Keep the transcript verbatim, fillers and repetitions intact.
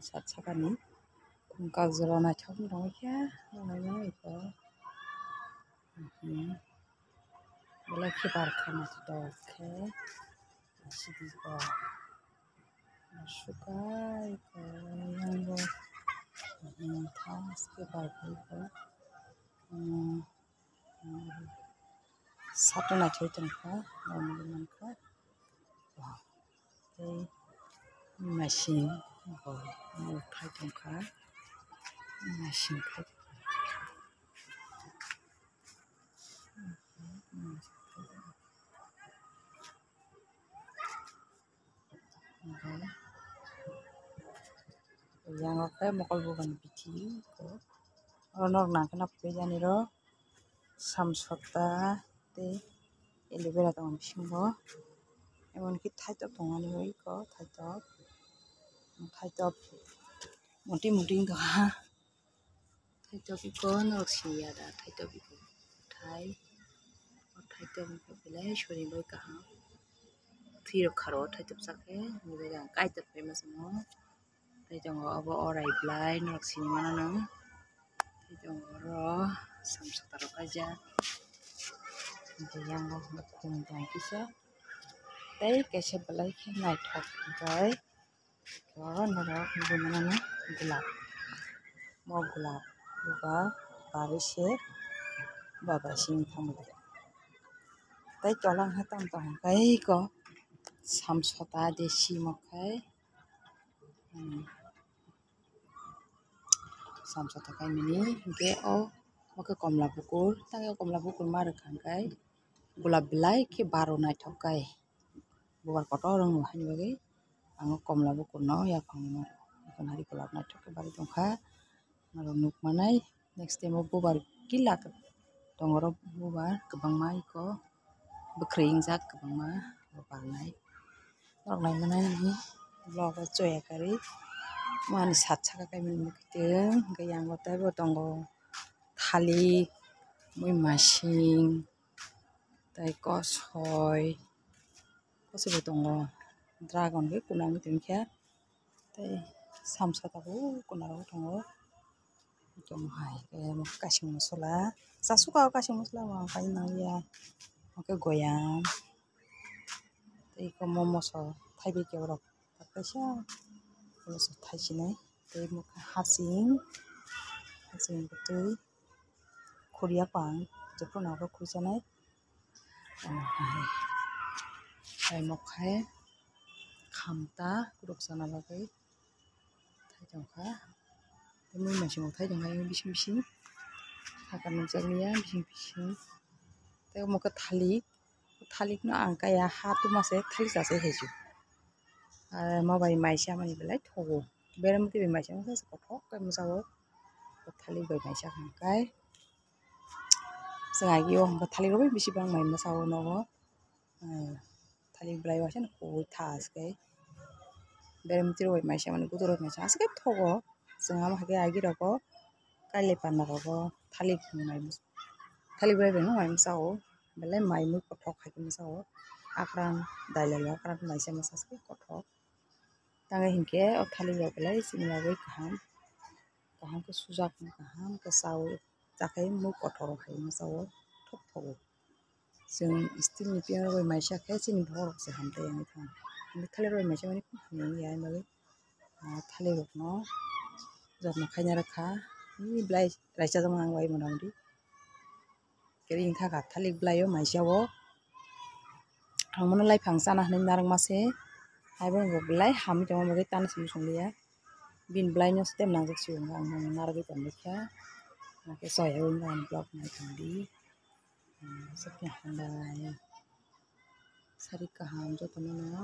Sat sakani khum kak jora naithok wng tongwi khe, nuknai mano iko. Belai khe bar kha naithotok khe, sidi ko. Sukai ko, yang bo, yang tha, sukai bar kha ko. Hmm. Sato naithok tongkha, nukwi mankha. Tei machine bo khai tongkha, machine khai tongkha. Yang o khe mokol bubani bithi ko. Oro norok nang khe nang phi jani ro samsota tei aloe vera tongo bisingo. Emon ki thaitop tongo ani iko thaitop. Thaitop moti moti wng tongha. Thaitop iko norok siniya da thaitop iko thai. O thaitop iko belai sori bai kaham. Thwi rok kharo thaitop chakhe belai ang kaitor paima chamo. Tei tongo obo orai belai norok sini mano no. Tei tongo oro samsota rok kaijak. Tei yang o khum tong kisa. Tei kaisa belai khe naithok bai. Oro norok nugwi mano gulab. Mo gulab bubar barwi se baba sini thangwi. Tei tola wngkha tamo tong khe iko samsota de simo khai. Hmm. Samsota kaimani hinkhe o, omo khe komla bukur, tei o komla bukur ma rwkha hinkhe gulab belai khe baro naithok kai. Bubar kotor wngmo haini bagwi ang o komla bukurno yaphang nari gulab naithok khe barwi tongkha. Norok nukmanai. Next time o bubar kila tongo, oro bubar kwbangma iko bwkhwrwi wngjak kwbangma barnai. Norok naimanai nini vlog o choya karwi mani sat saka kaimani mwkhwtwng hwnkhe yango teibo tongo thalik, mui masing, tei kosoi, kosoi bo tongo dragon khe kuna wngwi tongkha tei samsa tabuk kuna rok tongo. Tamo hai khe omo kaising mosola, chasuka o kaising mosola bo ang paina nangliya. Hwnkhe goyam tei iko moso thaibi khe borok kaisa moso thaisinai tei omo khe hasing, hasing bwtwi khuriya pang jephuru nangkhe khurichanai. Omo hai, omo khe khamta khurok chana bagwi. Thai tongkha. Tei mui maichwng bo thai tongkha bising bising. Saka nukjakliya bising bising. Tei omo khe thalik. Thalikno ang kaya ha tuma se thalik cha se heju. Mo bai maisa mani belai thogo. Berem twi bai maisa masa se kothok khe mwsa o. Thalik bai maisa kha kai. Chwng agi o hwnkhe thalik rok bai bisi bang mai mwsa o nogo. Thalik belai waisa no kubui tha aswk khe. Berem twi rok bai maisa mani gudur rok maisa aswk khe thogo. Chwng amo hai khe agi rogo kailai panda rogo thalik mai thalik belai bai no mai mwsa o. Belai mai mui kothok hai khe mwsa o. Akran dailai akran maisa mwsa aswk khe kothok. Tamo hinkhe o thalik rok belai chini bagwi kaham. Kaham khe sujak kaham khe chawi. Chakhai mui kothok rok hai masa o thok thogo. Chwng steel ni piyang rok bai maisa khe chini borok se hamtai wngwi thango. Hwnwi thalik rok bai maisa mani hamya wngya bagwi thalik rok no jotno khaina rwkha. Belai raichajak mang bai mota moti. Khe ring thaka thalik belai o maisa o. Ang bono lai phang chana hinwi narwkma se. Hai bono bo belai hamwi tongma bagwi tana se muchung liya. Bini belai no stem nangjak se ang narwgwi tongkha. Hwnkhe soya wngkha ang vlog nai tongdi. Sakhe hambai. Sari kaham jotono no.